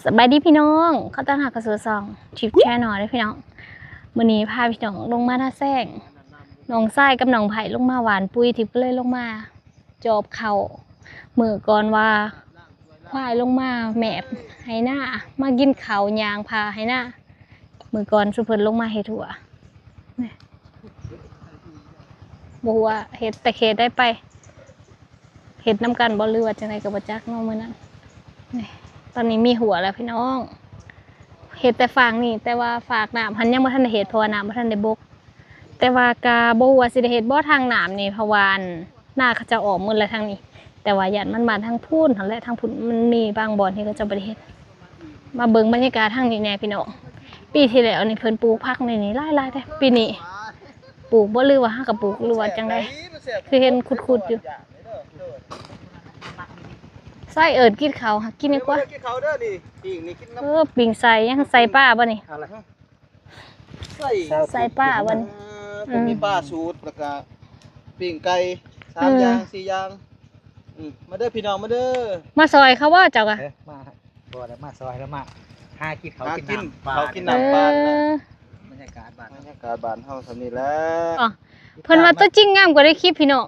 ສະບາຍດີພີ່ນ້ອງ ຂໍຕ້ອນຮັບເຂົ້າສູ່ຊ່ອງ Tip Channel ເດີພີ່ນ້ອງ. ມື້ນີ້ພາພີ່ນ້ອງລົງມານາແຊງ ນ້ອງຊາຍກັບນ້ອງໃພ້ລົງມາຫວ່ານປຸ໋ຍ ທິບກໍເລີຍລົງມາຈອບເຂົ້າ. ມື້ກ່ອນວ່າຄວາຍລົງມາແມບໄຮ່ນາ ມາກິນເຂົ້າ ຍ່າງຜ່າໄຮ່ນາ. ມື້ກ່ອນຊຸມເພິ່ນລົງມາເຮັດຮົ້ວ ນີ້ ບໍ່ຮູ້ວ່າເຮັດແຕ່ເຂດໃດໄປ ເຮັດນຳກັນບໍ່ ຫຼືວ່າຈັ່ງໃດກໍບໍ່ຈັກເນາະມື້ນັ້ນ. ນີ້ ຕອນນີ້ມີຮົ້ວແລ້ວພີ່ນ້ອງ ເຮັດແຕ່ຟາກນີ້ ແຕ່ວ່າຟາກນ້ຳຫັ້ນຍັງບໍ່ທັນໄດ້ເຮັດ ເພາະວ່ານ້ຳບໍ່ທັນໄດ້ບົກ. ແຕ່ວ່າກະບໍ່ຮູ້ວ່າຊິໄດ້ເຮັດບໍ່ທາງນ້ຳນີ້ ເພາະວ່າອັນ ນາເຂົາເຈົ້າອ້ອມໝົດແລ້ວທາງນີ້ ແຕ່ວ່າຢ້ານມັນບ້ານທາງພຸ້ນຫັ້ນແຫຼະ ທາງພຸ້ນມັນມີບາງບ່ອນທີ່ເຂົາເຈົ້າບໍ່ໄດ້ເຮັດ. ມາເບິ່ງບັນຍາກາດທາງນີ້ແດ່ພີ່ນ້ອງ. ປີທີ່ແລ້ວນີ້ເພິ່ນປູກຜັກໃນນີ້ຫຼາຍໆແທ້ ປີນີ້ປູກບໍ່ ຫຼືວ່າຫາກະປູກ ຫຼືວ່າຈັ່ງໃດ ຄືເຫັນຂຸດໆຢູ່. ຊາຍເອີ້ນກິນເຂົ້າ ຫາກິນດີກວ່າ ກິນເຂົ້າເດີ ນີ້ ປີ້ງນີ້ກິນນຳ ເອີ ປີ້ງໃສ່ຫຍັງ ໃສ່ປາບໍ່ນີ້? ໃສ່ ໃສ່ປາບັດນີ້ ເອີ ເພິ່ນມີປາສູດ ແລ້ວກະປີ້ງໄກ່ ສາມຢ່າງ ສີ່ຢ່າງ. ອືມ ມາເດີພີ່ນ້ອງ ມາເດີ. ມາຊ່ອຍເຂົາບໍ່ເຈົ້າກະ? ເອີ ມາ ບໍ່ໄດ້ມາຊ່ອຍ ແລ້ວມາຫາກິນເຂົ້າ ຫາກິນນ້ຳ ເຂົ້າກິນນ້ຳປານ. ເອີ ບັນຍາກາດບ້ານ ບັນຍາກາດບ້ານເຮົາສ່ຳນີ້ແຫຼະ. ອໍ ເພິ່ນວ່າຕົວຈິງງາມກວ່າໃນຄລິບພີ່ນ້ອງ.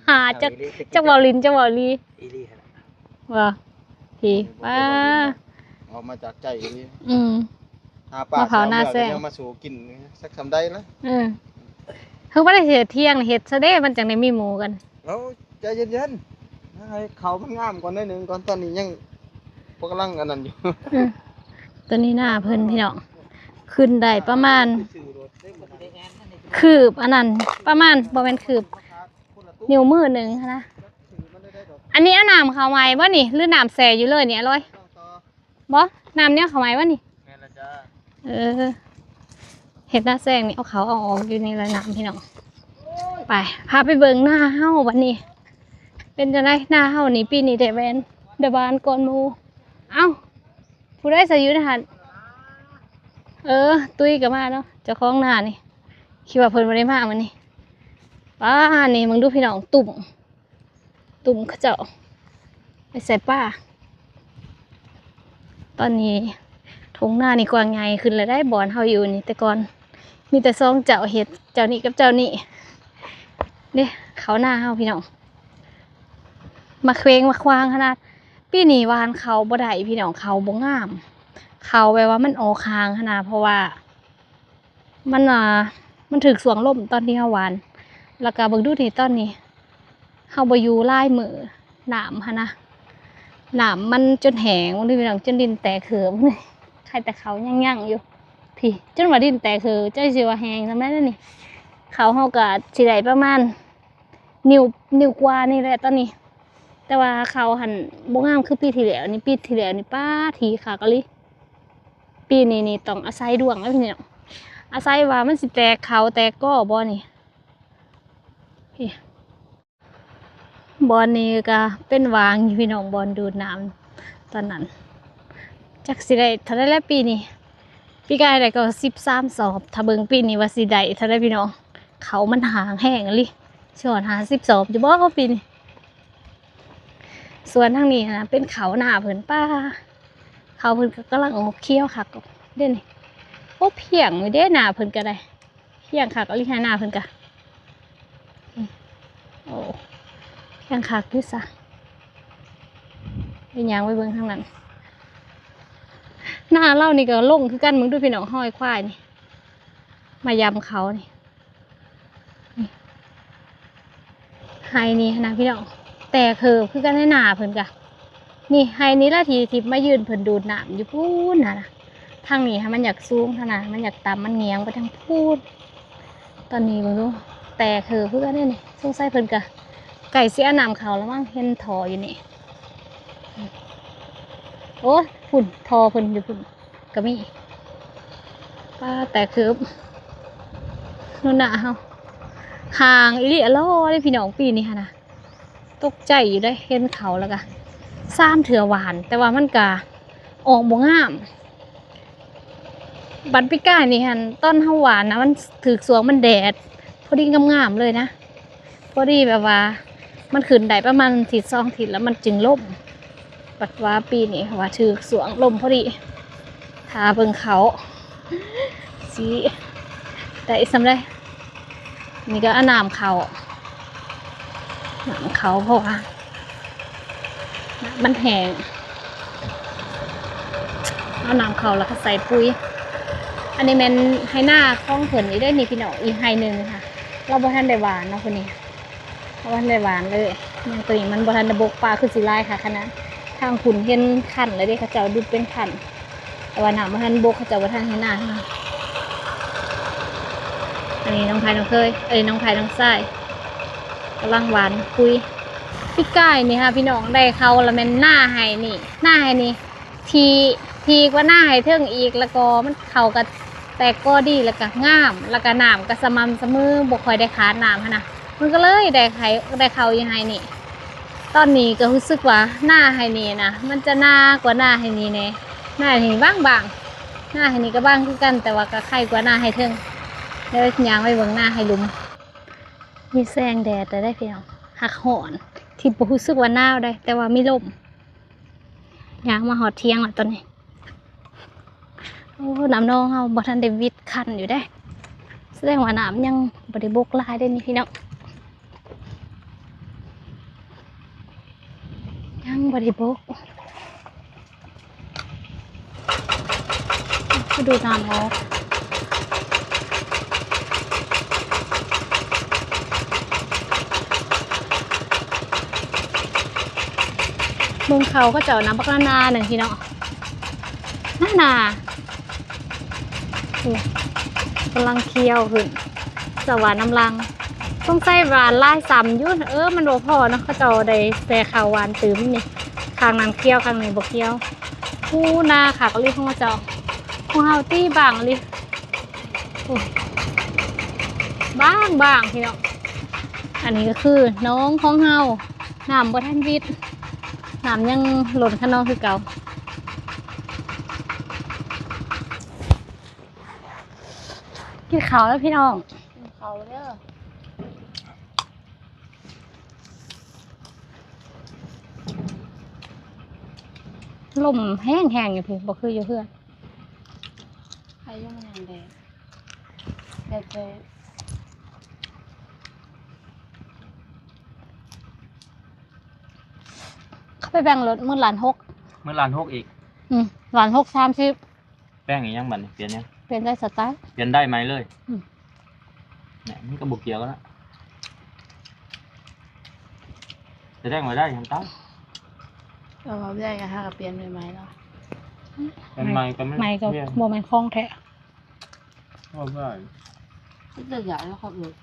ຫາ ຈັກ ຈັກເວົ້າຫຼິ້ນ ຈັກເວົ້າອີ່ຫຼີ ອີ່ຫຼີຫັ້ນແຫຼະ ວ່າ ພີ່ ປ້າ ອອກມາຈາກໃຈອີ່ຫຼີ. ອືມ ຫາປາມາເຜົານາແຊງ ແຊວເມືອກໍຍັງມາສູ່ກິນ ຈັກສ່ຳໃດລະ. ເອີ ເຮົາບໍ່ໄດ້ເຮັດຖຽງ ເຮັດຊະເດ້ ມັນຈັ່ງໄດ້ມີໝູ່ກັນ. ເອົາ ໃຈເຢັນໆ ໃຫ້ເຂົ້າມັນງາມກ່ອນໜ້ອຍໜຶ່ງກ່ອນ ຕອນນີ້ຍັງ ພວກກຳລັງອັນນັ້ນຢູ່. ອືມ ຕົວນີ້ນາເພິ່ນພີ່ນ້ອງ ຂຶ້ນໄດ້ປະມານຄືບ ອັນນັ້ນ ປະມານ ບໍ່ແມ່ນຄືບ ນິ້ວມືໜຶ່ງຫັ້ນນະ. ອັນນີ້ເອົານ້ຳເຂົ້າໃໝ່ບໍ່ນີ້ ຫຼືນ້ຳແຊ່ຢູ່ເລີຍນີ້ ອາລອຍ? ບໍ່ ນ້ຳແນວເຂົ້າໃໝ່ບໍ່ນີ້? ແມ່ນລະຈ້າ. ເອີ ເຮັດນາແຊງນີ້ ເອົາເຂົ້າເອົາອອກຢູ່ນີ້ລະນ້ຳພີ່ນ້ອງ. ໄປ ພາໄປເບິ່ງນາເຮົາບັດນີ້ ເປັນຈັ່ງໃດນາເຮົານີ້ ປີນີ້ໄດ້ແວ່ນ ໄດ້ຫວ່ານກ່ອນໝູ່. ເອົ້າ ຜູ້ໃດຊະຢູ່ໃນຫັ້ນ? ເອີ ຕຸ້ຍກໍມາເນາະ ເຈົ້າຂອງນານີ້ ຄິດວ່າເພິ່ນບໍ່ໄດ້ມາມື້ນີ້. ປ້າ ນີ້ເບິ່ງດູພີ່ນ້ອງ ຕຸ້ມ ຕຸ້ມເຂົາເຈົ້າໄປໃສ່ປາ. ຕອນນີ້ທົ່ງນານີ້ກວ້າງໃຫຍ່ຂຶ້ນແລ້ວໄດ໋ ບ່ອນເຮົາຢູ່ນີ້ ແຕ່ກ່ອນມີແຕ່ສອງເຈົ້າເຮັດ ເຈົ້ານີ້ກັບເຈົ້ານີ້. ເດ້ ເຂົ້ານາເຮົາພີ່ນ້ອງ ມາເຄວ້ງມາຄວ້າງຂະໜາດ. ປີນີ້ຫວ່ານເຂົ້າບໍ່ໄດ້ພີ່ນ້ອງ ເຂົ້າບໍ່ງາມ ເຂົ້າແບບວ່າມັນອອກຫາງຫັ້ນນະ ເພາະວ່າ ມັນ ອ່າ ມັນຖືກຊ່ວງລົມຕອນທີ່ເຮົາຫວ່ານ. ແລ້ວກະເບິ່ງດູນີ້ ຕອນນີ້ເຮົາບໍ່ຢູ່ຫຼາຍມື້ ນ້ຳຫັ້ນນະ ນ້ຳມັນຈົນແຫ້ງ ເບິ່ງດູພີ່ນ້ອງ ຈົນດິນແຕກເຫີບ. ໃຄແຕ່ເຂົາຍັງໆຢູ່ ພີ້ ຈົນວ່າດິນແຕກເຫີບ ຈັກຊິວ່າແຫ້ງສ່ຳໃດແລ້ວນີ້. ເຂົ້າເຮົາກະຊິໄດ້ປະມານ ນິ້ວ ນິ້ວກວ່ານີ້ແຫຼະຕອນນີ້ ແຕ່ວ່າເຂົ້າຫັ້ນບໍ່ງາມຄືປີທີ່ແລ້ວນີ້. ປີທີ່ແລ້ວນີ້ ປ້າ ຖີ່ຄັກອີ່ຫຼີ. ປີນີ້ນີ້ຕ້ອງອາໄສດວງແລ້ວພີ່ນ້ອງ ອາໄສວ່າມັນຊິແຕກເຂົ້າແຕກກໍບໍ່ນີ້. ນີ້ ບ່ອນນີ້ກະເປັນຫວ່າງຢູ່ພີ່ນ້ອງ ບ່ອນດູດນ້ຳຕອນນັ້ນ ຈັກຊິໄດ້ເທົ່າໃດແລ້ວປີນີ້. ປີກາຍໄດ້ກໍສິບສາມສອບ ຖ້າເບິ່ງປີນີ້ວ່າຊິໄດ້ເທົ່າໃດພີ່ນ້ອງ. ເຂົ້າມັນຫາງແຮງອີ່ຫຼີ ຊິຮອດຫ້າສິບສອບຢູ່ບໍ່ປີນີ້? ສວນທາງນີ້ຫັ້ນນະ ເປັນເຂົ້ານາເພິ່ນ ປ້າ ເຂົ້າເພິ່ນກໍກຳລັງອອກຂຽວຄັກເດ້ນີ້. ໂອ້ ພຽງຢູ່ເດ້ ນາເພິ່ນກໍໄດ້ ພຽງຄັກອີ່ຫຼີ ໄຮ່ນາເພິ່ນກະ ໂອ້ ພຽງຄັກຢູ່ຊະ. ໄປຍ່າງໄປເບິ່ງທາງນັ້ນ ນາລາວນີ້ກໍລົງຄືກັນ ເບິ່ງດູພີ່ນ້ອງ ຮອຍຄວາຍນີ້ ມາຢຳເຂົ້ານີ້. ນີ້ ໄຮ່ນີ້ຫັ້ນນະພີ່ນ້ອງ ແຕກເຫີບຄືກັນໃນນາເພິ່ນກະ. ນີ້ໄຮ່ນີ້ລະທີ່ ທີ່ມາຢືນເພິ່ນດູດນ້ຳຢູ່ພຸ້ນຫັ້ນນະ. ທາງນີ້ຫັ້ນມັນຢາກສູງຫັ້ນນະ ມັນຢາກຕ່ຳ ມັນຫງຽງໄປທາງພຸ້ນ. ຕອນນີ້ເບິ່ງດູ ແຕກເຫີບຄືກັນເດ້ນີ້. ສົງໄສເພິ່ນກະໃກ້ຊິເອົານ້ຳເຂົ້າລະມັ້ງ ເຫັນທໍ່ຢູ່ນີ້. ໂອ້ຍ ພຸ້ນ ທໍ່ເພິ່ນຢູ່ພຸ້ນ ກໍມີ. ປ້າ ແຕກເຮີບ ໂນ່ນນະເຮົາ ຫ່າງອີ່ຫຼີ ອະຫຼໍເດ້ພີ່ນ້ອງ ປີນີ້ຫັ້ນນະ. ຕົກໃຈຢູ່ເດ້ ເຫັນເຂົາແລ້ວກະ ສາມເທື່ອຫວ່ານ ແຕ່ວ່າມັນກະອອກບໍ່ງາມ. ບັດປີກາຍນີ້ຫັ້ນ ຕອນເຮົາຫວ່ານນະ ມັນຖືກຊ່ວງມັນແດດ ພໍດີງາມໆເລີຍນະ. ພໍດີແບບວ່າມັນຂຶ້ນໄດ້ປະມານທິດສອງທິດ ແລ້ວມັນຈຶ່ງລົ້ມ. ບັດວ່າປີນີ້ວ່າຖືກຊ່ວງລົມພໍດີ ຖ້າເບິ່ງເຂົ້າຊິໄດ້ສ່ຳໃດ. ນີ້ກໍເອົານ້ຳເຂົ້າ ນ້ຳເຂົ້າ ເພາະວ່ານ້ຳມັນແຫ້ງ ເອົານ້ຳເຂົ້າແລ້ວກໍໃສ່ປຸ໋ຍ. ອັນນີ້ແມ່ນໄຮ່ນາຂອງເພິ່ນອີກເດ້ນີ້ພີ່ນ້ອງ ອີກໄຮ່ໜຶ່ງຫັ້ນ ລາວບໍ່ທັນໄດ້ຫວ່ານເນາະ ຜູ້ນີ້ ບໍ່ທັນໄດ້ຫວ່ານເລີຍ ຍັງ ໂຕນີ້ມັນບໍ່ທັນໄດ້ບົກ ປາຄືຊິຫຼາຍຄັກຂະໜາດ. ທາງພຸ້ນເຫັນຄັນແລ້ວເດ້ ເຂົາເຈົ້າດຸດເປັນຄັນ ແຕ່ວ່ານ້ຳບໍ່ທັນບົກ ເຂົາເຈົ້າບໍ່ທັນເຮັດນາໃຫ້ເຮົາ. ອັນນີ້ນ້ອງໄພນ້ອງເຄີຍ ເອີຍ ນ້ອງໄພນ້ອງຊາຍ ກຳລັງຫວ່ານປຸ໋ຍ. ປີກາຍນີ້ຫາພີ່ນ້ອງ ໄດ້ເຂົ້າລະແມ່ນນາໄຮ່ນີ້ ນາໄຮ່ນີ້ ທີ່ ທີ່ກວ່ານາໄຮ່ເທິງອີກ ແລ້ວກໍມັນເຂົ້າກໍແຕກກໍດີ ແລ້ວກໍງາມ ແລ້ວກໍນ້ຳກໍສະໝ່ຳສະເໝີ ບໍ່ຄ່ອຍໄດ້ຂາດນ້ຳຫັ້ນນະ ມັນກໍເລີຍໄດ້ໄຂ່ ໄດ້ເຂົ້າຢູ່ໄຮ່ນີ້. ຕອນນີ້ກໍຮູ້ສຶກວ່ານາໄຮ່ນີ້ນະ ມັນຈະນາກວ່ານາໄຮ່ນີ້ແດ່ ນາໄຮ່ນີ້ບາງໆ ນາໄຮ່ນີ້ກໍບາງຄືກັນ ແຕ່ວ່າກໍໄຄກວ່ານາໄຮ່ເທິງ. ເດີ ຍ່າງໄປເບິ່ງນາໄຮ່ລຸ່ມ ມີແສງແດດແລ້ວເດ້ພີ່ນ້ອງ ຫາກຮ້ອນ ທີ່ບໍ່ຮູ້ສຶກວ່າໜາວໃດ ແຕ່ວ່າມີລົມ. ຍ່າງມາຮອດຖຽງແລ້ວຕອນນີ້. ໂອ້ ນ້ຳນອງເຮົາບໍ່ທັນໄດ້ວິດຄັນຢູ່ເດ້ ສະແດງວ່ານ້ຳຍັງບໍ່ໄດ້ບົກຫຼາຍເດ້ນີ້ພີ່ນ້ອງ ຍັງບໍ່ໄດ້ບົກ. ກໍດູດນ້ຳອອກ ເບິ່ງເຂົ້າເຂົາເຈົ້ານະ ບັກໜາໆ ໜຶ່ງພີ່ນ້ອງ ໜາໆ ໂອ້ ກຳລັງຂຽວຂຶ້ນ ສະຫວ່ານນຳຫຼັງ ສົງໄສຫວ່ານຫຼາຍຊ້ຳຢູ່ ເອີ ມັນບໍ່ພໍເນາະ ເຂົາເຈົ້າໄດ້ແຊ່ເຂົ້າຫວ່ານຕື່ມນີ້ ຂ້າງນັ້ນຂຽວ ຂ້າງນີ້ບໍ່ຂຽວ. ໂອ້ ນາຄັກອີ່ຫຼີຂອງເຂົາເຈົ້າ ຂອງເຮົາຕິບາງອີ່ຫຼີ ໂອ້ ບາງໆ ພີ່ນ້ອງ. ອັນນີ້ກໍຄືໜອງຂອງເຮົາ ນ້ຳບໍ່ທັນວິດ ນ້ຳຍັງລົ້ນຄະນອງຄືເກົ່າ. ກິນເຂົ້າແລ້ວພີ່ນ້ອງ ກິນເຂົ້າເດີ. ລົມແຮງໆ ຢູ່ພີ້ ບໍ່ຄືຢູ່ເຮືອນ ໃຜຍັງແດດ ແດດແທ້. ເຂົາໄປແບ່ງລົດມື້ລ້ານຫົກ ມື້ລ້ານຫົກອີກ ອືມ ລ້ານຫົກ ສາມສິບ. ແປ້ງອີ່ຫຍັງບັດນີ້ ປ່ຽນຫຍັງ? ປ່ຽນໄດ້ສະໄຕ ປ່ຽນໄດ້ໃໝ່ເລີຍ. ອືມ ແນະ ມັນກໍບໍ່ກ່ຽວກັນລະ ສະແດງວ່າໄດ້ຫັ້ນຕາຍ. ເອີ ເວົ້າໄດ້ກໍຫາກໍປ່ຽນໃໝ່ໆ ເນາະ ອັນໃໝ່ກໍມັນ ໃໝ່ກໍບໍ່ແມ່ນຂອງແທ້ ເວົ້າໄດ້ ກໍຢາກແລ້ວເຂົາເອີຍ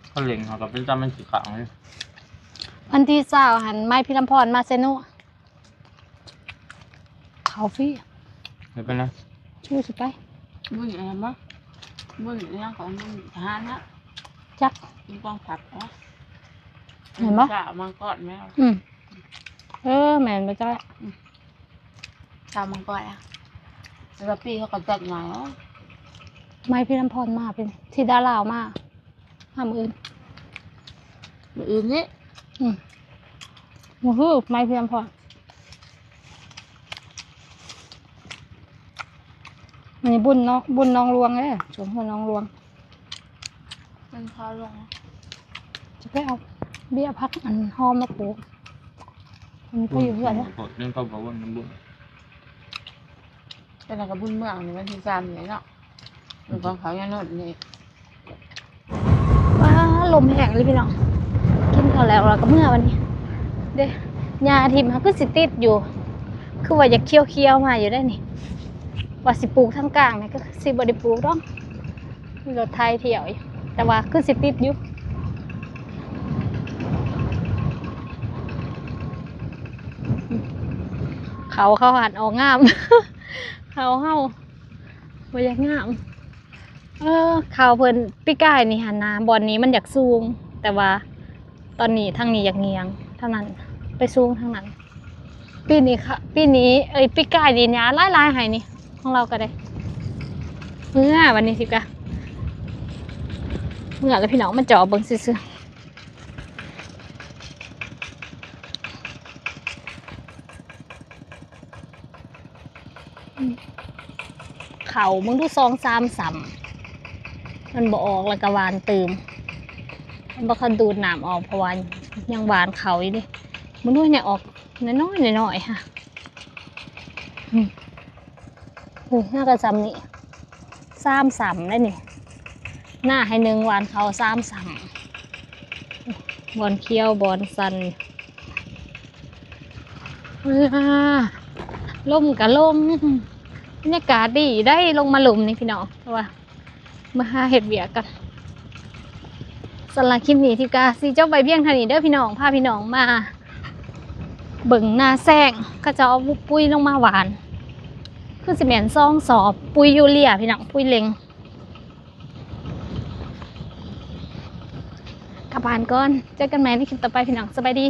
ເຂົາເລັງເຮົາກໍເປັນຕາມັນຂີ້ຂາງເລີຍ. ວັນທີຊາວຫັ້ນ ໄມ້ພິລຳພອນມາເຊໂນ ເຂົ້າຟຣີ ໄປ ໄປນະ ຊູຊິໄປ ບຸນອີ່ຫຍັງບໍ່ ບຸນອີ່ຫຍັງຂອງບຸນທະຫານນະ ຈັກ ບຸນກອງທັບເນາະ ເຫັນບໍ່ ສາວມັງກອນແມ່ນ ອືມ ເອີ ແມ່ນບໍ່ຈ້ອຍ ອືມ ສາວມັງກອນອະ ແຕ່ລະປີເຂົາກໍຈັດງານເນາະ ໄມ້ພິລຳພອນມາ ເປັນທິດາລາວມາ ຫາມື້ອື່ນ ມື້ອື່ນນີ້ ອືມ ມື້ຮື ໄມ້ພິລຳພອນ ອັນນີ້ບຸນເນາະ ບຸນໜອງຫຼວງເດ້ ສວນຫົວໜອງຫຼວງ ມັນພາລົງ ຈະໄປເອົາເບ້ຍຜັກອັນຫອມມາປູກ ມັນໄປຢູ່ເຮືອນແລ້ວ ເພິ່ນເຂົາກໍວັນບຸນ ແຕ່ນັ້ນກໍບຸນເມືອງນີ້ວັນທີສາມນີ້ເນາະ ແລ້ວກໍເຂົາຍານົດນີ້ ວ້າ ລົມແຮງເລີຍພີ່ນ້ອງ ກິນເຂົ້າແລ້ວ ແລ້ວກໍເມືອບັດນີ້ ເດ້ ຫຍ້າຖິ້ມຫາຄືຊິຕິດຢູ່ ຄືວ່າຢາກຂຽວໆມາຢູ່ໄດ໋ນີ້ ວ່າຊິປູກທາງກາງນີ້ ກໍຄືຊິບໍ່ໄດ້ປູກດອກ ມີລົດໄຖທ່ຽວຢູ່ ແຕ່ວ່າຄືຊິຕິດຢູ່ ເຂົາ ເຂົາຫັ້ນອອກງາມ ເຂົາເຮົາບໍ່ຢາກງາມ ເອີ ເຂົ້າເພິ່ນປີກາຍນີ້ຫັ້ນນະ ບ່ອນນີ້ມັນຢາກສູງ ແຕ່ວ່າຕອນນີ້ທາງນີ້ຢາກງ່ຽງ ທາງນັ້ນໄປສູງທາງນັ້ນ. ປີນີ້ ປີນີ້ ເອີຍ ປີກາຍນີ້ຫຍ້າຫຼາຍໆ ໄຮ່ນີ້ ຂອງລາວກໍໄດ້ ເມືອບັດນີ້ຊິກະ ເມືອແລ້ວພີ່ນ້ອງ ມາເຈາະເບິ່ງຊື່ໆ. ເຂົ້າເບິ່ງດູ ສອງສາມຊຳ ມັນບໍ່ອອກ ແລ້ວກໍຫວ່ານຕື່ມ. ມັນບໍ່ ຄັນດູດນ້ຳອອກ ເພາະວ່າຍັງຫວ່ານເຂົ້າຢູ່ເດ້. ເບິ່ງດູ ຍັງອອກນ້ອຍໆ ນ້ອຍໆ ຫະ. ອືມ ໂອ້ຍ ໜ້າກະຊ່ຳນີ້ ສາມຊຳໄດ໋ນີ້. ໜ້າໄຮ່ໜຶ່ງ ຫວ່ານເຂົ້າສາມຊຳ. ບ່ອນຂຽວ ບ່ອນສັ້ນ. ເວລາ ລົມກະລົມ ບັນຍາກາດດີໄດ໋ ລົງມາລຸ່ມນີ້ພີ່ນ້ອງ. ເພາະວ່າມາຫາເຮັດວຽກກ່ອນ. ສຳລັບຄລິບນີ້ ທິບກະຊິຈົບໄວ້ພຽງເທົ່ານີ້ເດີພີ່ນ້ອງ. ພາພີ່ນ້ອງມາເບິ່ງນາແຊງ ເຂົາເຈົ້າເອົາປຸ໋ຍລົງມາຫວ່ານ ຄືຊິແມ່ນສອງສອບ ປຸ໋ຍຢູເຣຍພີ່ນ້ອງ ປຸ໋ຍເລັ່ງ. ກັບບ້ານກ່ອນ ເຈີກັນໃໝ່ໃນຄລິບຕໍ່ໄປພີ່ນ້ອງ ສະບາຍດີ.